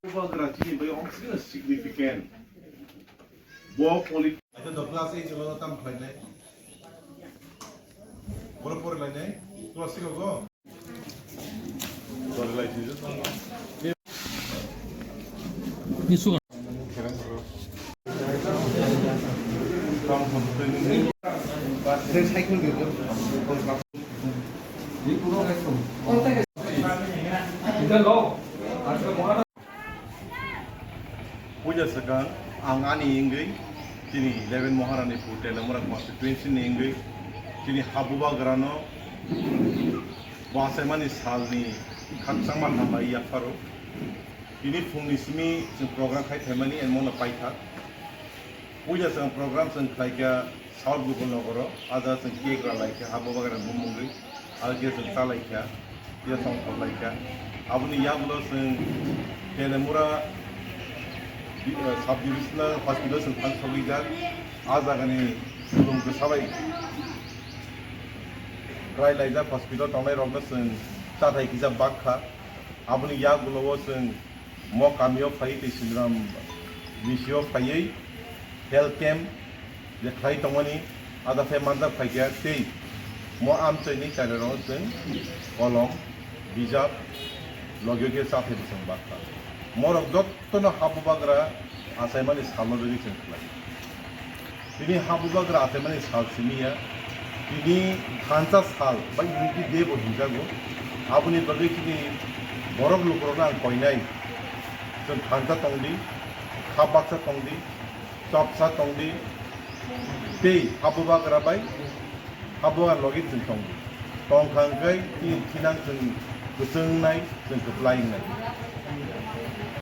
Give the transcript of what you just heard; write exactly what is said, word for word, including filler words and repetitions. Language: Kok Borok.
Bubagra chini bai ongsino significant. Bo polit- Acha do class eight lo tam khlainai. Boro porilainai. Class six go. Porilaisai. Puila swkang ang ani wngwi chini eleven Maharani phu Telemura constituency ni wngwi chini ha bubagrano bo achaimani salni khakchangma hambai yapharo. Tini phungni simi chwng program khai phaimani and mono paithak. Puila chwng program chwng khlaikha South Gopalnagar o, ada chwng cake ralaikha, ha bubagra bumungwi, alge chwng chalaikha, ya tongthok laikha. Aboni yagulo chwng Telemura di-, eh, sub divisional hospital chwng thang sogwijak. A jagani sulung kwsabai rai laijak hospital tongnai rokno chwng chathai kisa bakha. Aboni yagulo o chwng mo kamio phaiwi tei Sindram B C O phaiwi health camp je khlai tongmani ada phai manjak phaikha tei mo amchaini charirongo chwng kolom, bijap, logio khe chathai bwswng bakha. Morok jottono ha bubagra achaimani salno rwgwi chwng khlai. Tini ha bubagra achaimani sal simi ya. Tini thansa sal ba Unity Day bo hinjago. Aboni bagwi chini borok lukurokno ang koinai. Chwng thansa tongdi, kha baksa tongdi, chopsa tongdi, tei ha bubagra bai ha bubagra logi chwng tongdi. Tongkha hwnkhe chini thinang chwng kwchwng wngnai, chwng kwplai wngnai.